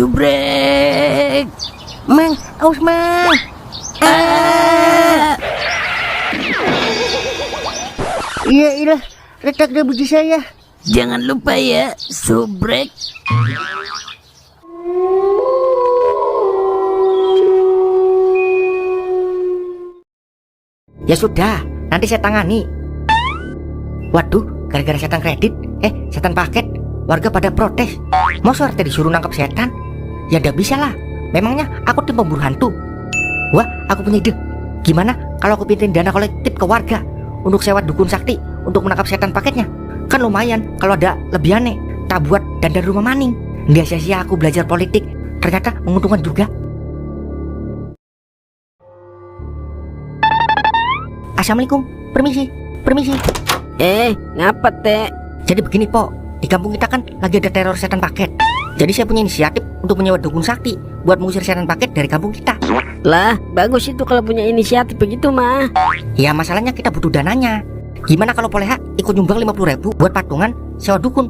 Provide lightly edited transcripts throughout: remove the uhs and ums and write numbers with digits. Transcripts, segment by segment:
Subrek. Mang, aus mang. Iya, retak deh biji saya. Jangan lupa ya, subrek. Ya sudah, nanti saya tangani. Waduh, gara-gara setan kredit, setan paket, warga pada protes. Masa RT disuruh nangkap setan? Ya udah bisa lah. Memangnya aku tim pemburu hantu. Wah, aku punya ide. Gimana kalau aku pindahin dana kolektif ke warga untuk sewa dukun sakti untuk menangkap setan paketnya? Kan lumayan kalau ada lebihannya. Tak buat dandan rumah maning. Nggak sia-sia aku belajar politik. Ternyata menguntungkan juga. Assalamualaikum, permisi. Ngapa teh? Jadi begini po, di kampung kita kan lagi ada teror setan paket. Jadi saya punya inisiatif untuk menyewa dukun sakti buat mengusir setan paket dari kampung kita. Lah, bagus itu kalau punya inisiatif begitu mah. Ya masalahnya kita butuh dananya. Gimana kalau Poleha ikut nyumbang 50.000 buat patungan sewa dukun?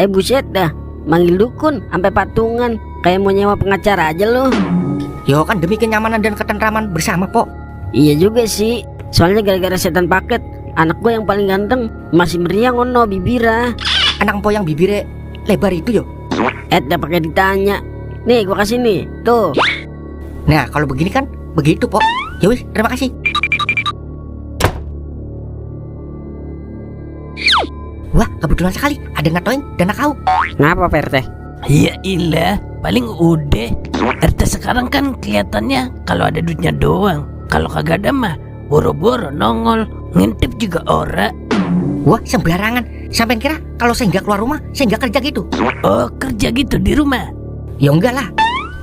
Buset dah, manggil dukun sampai patungan, kayak mau nyewa pengacara aja loh. Yo kan demi kenyamanan dan ketentraman bersama po. Iya juga sih. Soalnya gara-gara setan paket, anak gue yang paling ganteng masih meriang ono bibira. Anak po yang bibirnya lebar itu yo. Dah pakai ditanya. Nih gue kasih nih, tuh. Nah kalau begini kan begitu po. Ya wis, terima kasih. Wah kebetulan sekali ada ngatoin dana kau. Ngapa PRT? Ya ilah, paling udah. RT sekarang kan kelihatannya kalau ada duitnya doang. Kalau kagak ada mah boro-boro nongol, ngintip juga ora. Wah sembarangan. Sampai kira kalau saya nggak keluar rumah, saya nggak kerja gitu. Oh kerja gitu di rumah? Ya enggak lah.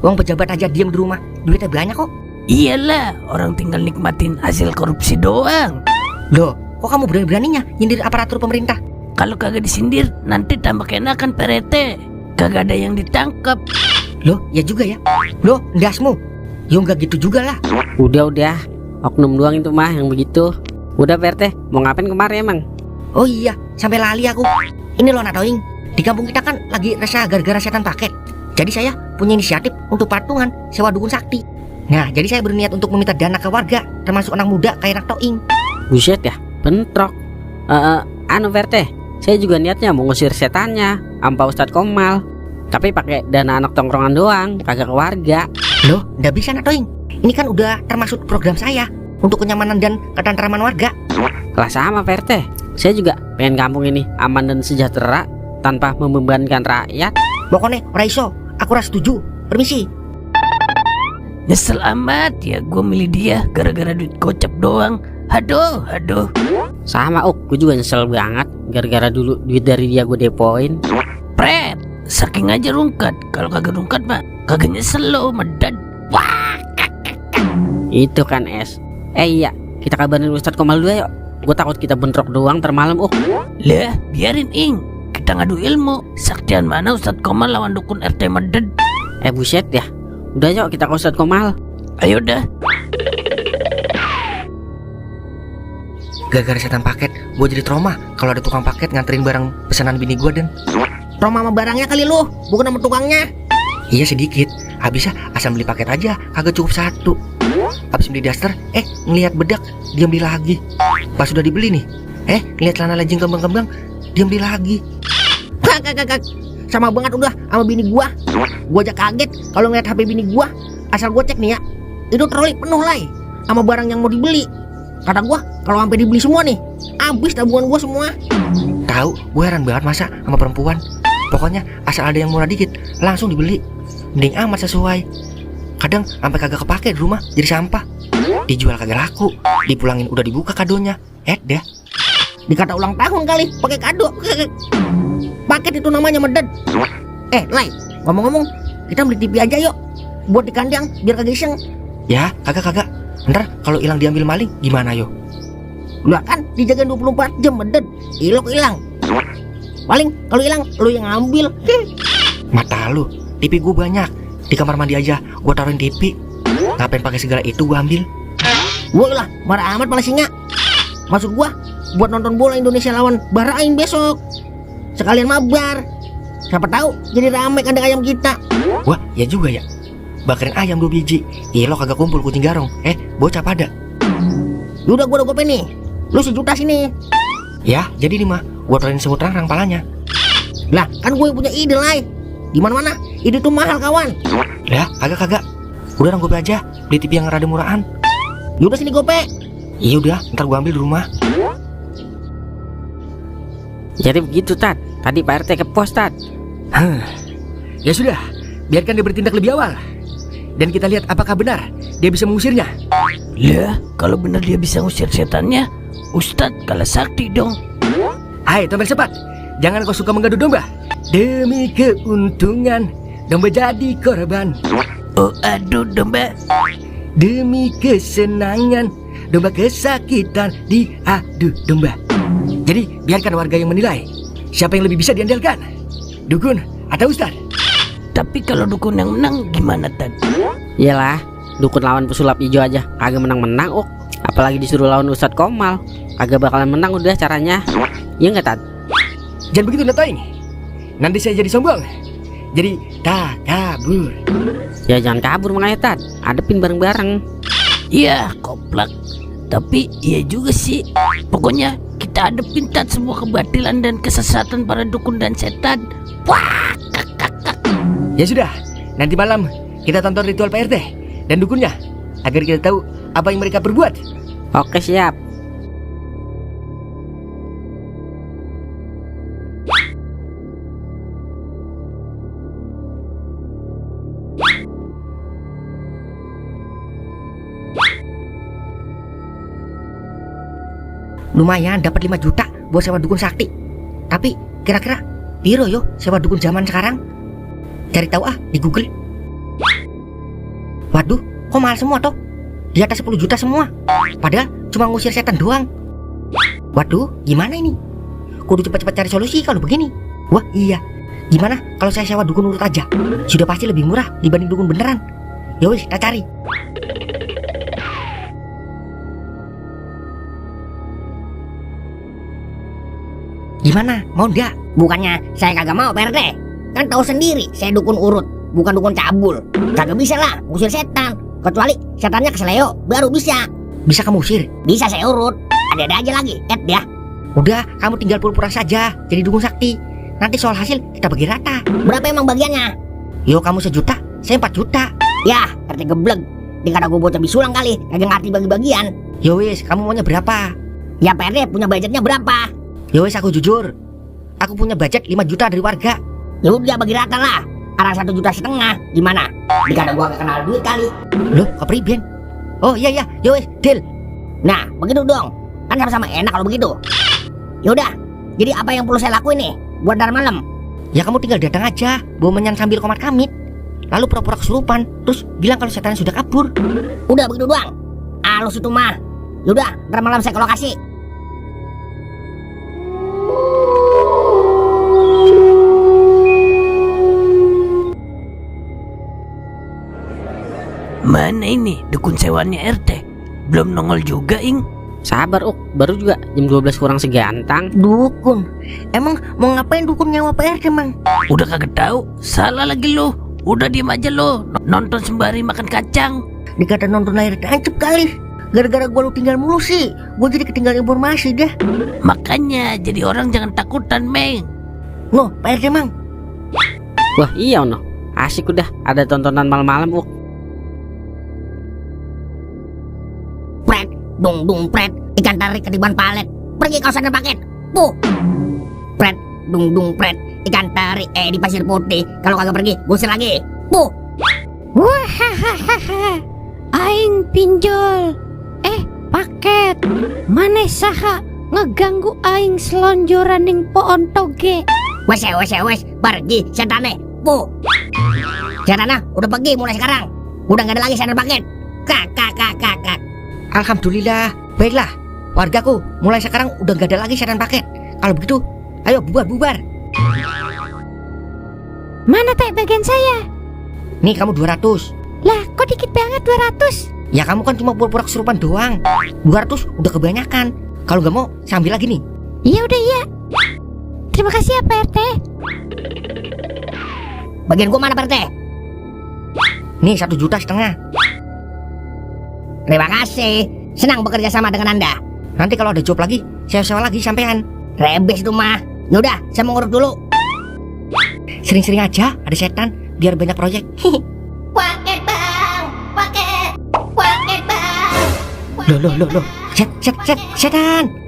Uang pejabat aja diam di rumah, duitnya banyak kok. Iyalah, orang tinggal nikmatin hasil korupsi doang. Loh, kok kamu berani-beraninya nyindir aparatur pemerintah? Kalau kagak disindir, nanti tambah kenakan PRT. Kagak ada yang ditangkap. Loh, ya juga ya. Loh, ndasmu. Ya enggak gitu juga lah. Udah, oknum doang itu mah yang begitu. Udah PRT, mau ngapain kemarin emang? Oh iya, sampai lali aku. Ini loh Natoing, di kampung kita kan lagi resah gara-gara setan paket. Jadi saya punya inisiatif untuk patungan sewa dukun sakti. Nah, jadi saya berniat untuk meminta dana ke warga, termasuk anak muda kayak Natoing. Buset ya, bentrok. PRT, saya juga niatnya mau ngusir setannya ampa Ustadz Komal. Tapi pakai dana anak tongkrongan doang, kagak ke warga. Loh, nggak bisa Natoing. Ini kan udah termasuk program saya untuk kenyamanan dan ketentraman warga. Lah sama PRT, saya juga pengen kampung ini aman dan sejahtera tanpa membebankan rakyat. Pokoknya Raiso, aku ras setuju. Permisi. Nyesel amat ya gue milih dia gara-gara duit gocap doang. Aduh. Sama gue juga nyesel banget gara-gara dulu duit dari dia gue depoin. Pret, saking aja rungkat. Kalau kagak rungkat mah kagak nyesel lo, medad. Wah. Itu kan es. Iya, kita kabarin Ustadz Komal dulu yuk. Gue takut kita bentrok doang termalam. Lah, biarin ing. Kita ngadu ilmu. Saktian mana Ustadz Komal lawan dukun RT medad. Buset ya. Udah yuk kita ke Ustadz Komal. Ayo dah. Gara-gara setan paket, gue jadi trauma kalau ada tukang paket nganterin barang pesanan bini gue dan trauma sama barangnya kali lu, bukan sama tukangnya. Iya sedikit, habisnya asal beli paket aja, kagak cukup satu. Habis beli daster, ngelihat bedak, dia beli lagi. Pas sudah dibeli nih, ngelihat celana legging kembang-kembang, dia beli lagi. Kak, sama banget udah sama bini gua. Gua aja kaget kalau ngeliat HP bini gua. Asal gua cek nih ya, itu troli penuh lah sama barang yang mau dibeli. Kata gua, kalau sampai dibeli semua nih, habis tabungan gua semua. Tahu, gua heran banget masa sama perempuan. Pokoknya asal ada yang murah dikit, langsung dibeli. Mending amat sesuai. Kadang sampai kagak kepake di rumah, jadi sampah. Dijual kagak laku, dipulangin udah dibuka kadonya. Dah. Dikata ulang tahun kali, pakai kado. Paket itu namanya medad. Lai, ngomong-ngomong, kita beli TV aja yuk, buat di kandang biar kagak iseng. Ya, kagak. Ntar kalau hilang diambil maling gimana yo? Lah kan dijaga 24 jam medad, hilang. Paling kalau hilang lu yang ngambil. Mata lu, TV gua banyak. Di kamar mandi aja gua taruhin TV. Ngapain pakai segala itu gua ambil? Woi lah, marah amat malah singa. Maksud gua buat nonton bola Indonesia lawan Bahrain besok. Sekalian mabar. Siapa tahu jadi rame kandang ayam kita. Wah, ya juga ya. Bakarin ayam 2 biji. Lo kagak kumpul kucing garong. Bocah pada. Udah gua udah gope nih. Lu sejuta sini. Ya, jadi nih mah, gua taruhin semut rang palanya. Lah, kan gue punya ide lain. Di mana-mana, ide tuh mahal kawan. Ya, kagak. Udah gope aja, beli TV yang rada murahan. Yaudah sini gope. Iya udah, ntar gua ambil di rumah. Jadi begitu Tat, tadi Pak RT ke pos Tat. Ya sudah, biarkan dia bertindak lebih awal. Dan kita lihat apakah benar dia bisa mengusirnya. Lah, kalau benar dia bisa ngusir setannya, Ustadz kalah sakti dong. Hai tombel sepat, jangan kau suka mengadu domba. Demi keuntungan, domba jadi korban. Oh aduh domba. Demi kesenangan, domba kesakitan diadu domba. Jadi biarkan warga yang menilai siapa yang lebih bisa diandalkan, dukun atau ustad. Tapi kalau dukun yang menang gimana Tad? Iyalah, dukun lawan pesulap hijau aja kagak menang-menang apalagi disuruh lawan Ustadz Komal, kagak bakalan menang udah caranya. Iya nggak Tat? Jangan begitu Natoing, nanti saya jadi sombong. Jadi tak kabur. Ya jangan kabur makanya Tat, adepin bareng-bareng. Iya koplak. Tapi iya juga sih. Pokoknya kita adepin Tad semua kebatilan dan kesesatan para dukun dan setan. Wah, ya sudah, nanti malam kita tonton ritual Pak RT dan dukunnya agar kita tahu apa yang mereka perbuat. Oke siap. Lumayan dapat 5 juta buat sewa dukun sakti. Tapi kira-kira piro yo sewa dukun zaman sekarang? Cari tahu di Google. Waduh, kok mahal semua toh? Di atas 10 juta semua. Padahal cuma ngusir setan doang. Waduh, gimana ini? Kudu cepat-cepat cari solusi kalau begini. Wah iya, gimana kalau saya sewa dukun urut aja? Sudah pasti lebih murah dibanding dukun beneran. Yowis, kita cari. Gimana? Mau ndak? Bukannya saya kagak mau Pak RT. Kan tahu sendiri saya dukun urut, bukan dukun cabul. Kagak bisa lah ngusir setan. Kecuali setannya keseleo, baru bisa. Bisa kamu usir? Bisa saya urut. Ada-ada aja lagi, dia. Udah, kamu tinggal pura-pura saja jadi dukun sakti. Nanti soal hasil kita bagi rata. Berapa emang bagiannya? Yo, kamu 1 juta, saya 4 juta. Ya, RT geblek. Dikata gue bocah bisulang kali, kagak ngerti bagi-bagian. Yo wis, kamu maunya berapa? Ya Pak RT punya budgetnya berapa? Yo wis, aku jujur. Aku punya budget 5 juta dari warga. Ya udah bagi rata lah. Arang 1,5 juta. Gimana? Dikata gua gak kenal duit kali. Loh, kepriben? Oh iya, yo wis, deal. Nah, begitu dong. Kan sama-sama enak kalau begitu. Yaudah, jadi apa yang perlu saya lakuin nih buat ntar malam? Ya kamu tinggal datang aja, bawa menyan sambil komat kamit. Lalu pura-pura kesurupan, terus bilang kalau setan sudah kabur. Udah begitu doang. Halus itu mah. Yaudah, ntar malam saya ke lokasi. Mana ini dukun sewanya RT? Belum nongol juga Ing. Sabar baru juga jam 12 kurang segantang. Dukun? Emang mau ngapain dukun nyawa Pak RT Mang? Udah kagak tahu. Salah lagi lo. Udah diem aja lo. Nonton sembari makan kacang. Dikata nonton layar tancap kali. Gara-gara gua lu tinggal mulu sih, gua jadi ketinggalan informasi dah. Makanya jadi orang jangan takutan Meng. No, Pak RT Mang. Wah iya asik udah ada tontonan malam-malam Pret, dung pret, ikan tarik ketiban palet. Pergi kau sana paket. Puh. Pret, dung pret, ikan tarik di pasir putih. Kalau kagak pergi, gusir lagi. Puh. Wahahaha, aing pinjol. Paket. Maneh saha ngeganggu aing selonjoran ning pohon toge. Wes, pergi setane. Puh. Setana udah pergi mulai sekarang. Udah gak ada lagi sandal paket. Kak. Alhamdulillah, baiklah. Wargaku mulai sekarang udah gak ada lagi setan paket. Kalau begitu, ayo bubar. Mana teh bagian saya? Nih kamu 200. Lah, kok dikit banget 200? Ya kamu kan cuma pura-pura kesurupan doang. 200 udah kebanyakan. Kalau gak mau, saya ambil lagi nih. Iya udah iya. Terima kasih ya Pak RT. Bagian gua mana, Pak RT? Nih 1,5 juta. Terima kasih. Senang bekerja sama dengan Anda. Nanti kalau ada job lagi, sewa-sewa lagi sampean. Rebes tuh mah. Yaudah, saya mau ngurus dulu. Sering-sering aja ada setan biar banyak proyek. Paket bang, paket bang. Loh. Setan.